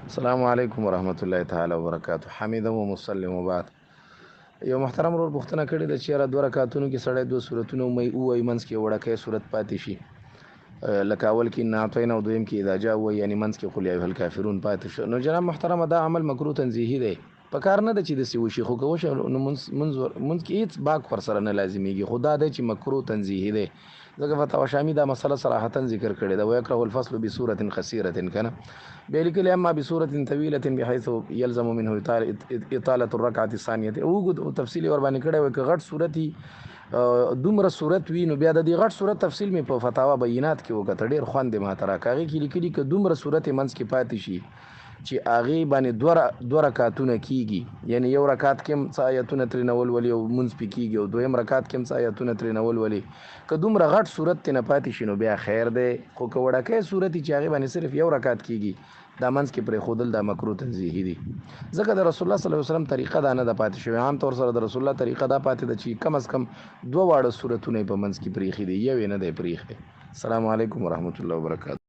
السلام علیکم ورحمت الله تعالی وبرکاته. حمیدا و مسلم وبعد. یو محترم ورور پوښتنه کړې ده چې یاره دوه رکعتونو کې سړی دوه سورتونه ومایي ووایي، منځ کې وړکی سورت پاتې شي، لکه اول کې انا اعطینا او دویم کې اذا جاء ووایي، یعنې منځ کې قل یا ایها الکافرون پاتې شو. نو جناب محترمه دا عمل مکروه تنزیهي دی، په کار نه ده چې داسې وشي، خو که وشي نو مونځ کې هیڅ باک ورسره نه لازمیږي، خو دا دی چې مکروه تنزیهي دی، ځکه فتاوا شامی دا مسله صراحتا ذکر کړې ده، ويکره الفصل بصورة قصيرة کنه بیا لیکلی اما بصورة طويلة بحيث يلزم منه اطاله الركعة الثانية. اوږد تفصیل یې ورباندې کړی وای، که غټ صورت دومره صورت وي نو بیا د دې غټ صورت تفصیل مې په فتاوا بینات کې وکته، ډېر خوند یې ماته راکړ. هغې کې لیکلي که دومره صورت یې منځ کې پاتې شي چې هغې باندې دوه رکعتونه کیږي، یعنی یو رکعت کې هم څه آیتونه ترې نه ولولي او مونځ پې کیږي، او دویم رکعت کې هم څه آیتونه ترې نه ولولي، که دومره غټ صورت ترې نه پاتې شي نو بیا خیر دی، خو که وړکی صورت وي چې هغې باندې صرف یو رکعت کیږي، دا منځ کې پرېښودل دا مکروه تنزیهي دي، ځکه د رسول الله صلی الله علیه وسلم طریقه دا نه ده پاتې شوې. عام طور سره د رسول الله طریقه دا پاتې ده چې کم از کم دوه واړه صورتونه یې په منځ کې پرېښي دي، یو یې نه دی پرېښی. السلام علیکم ورحمت الله وبرکاته.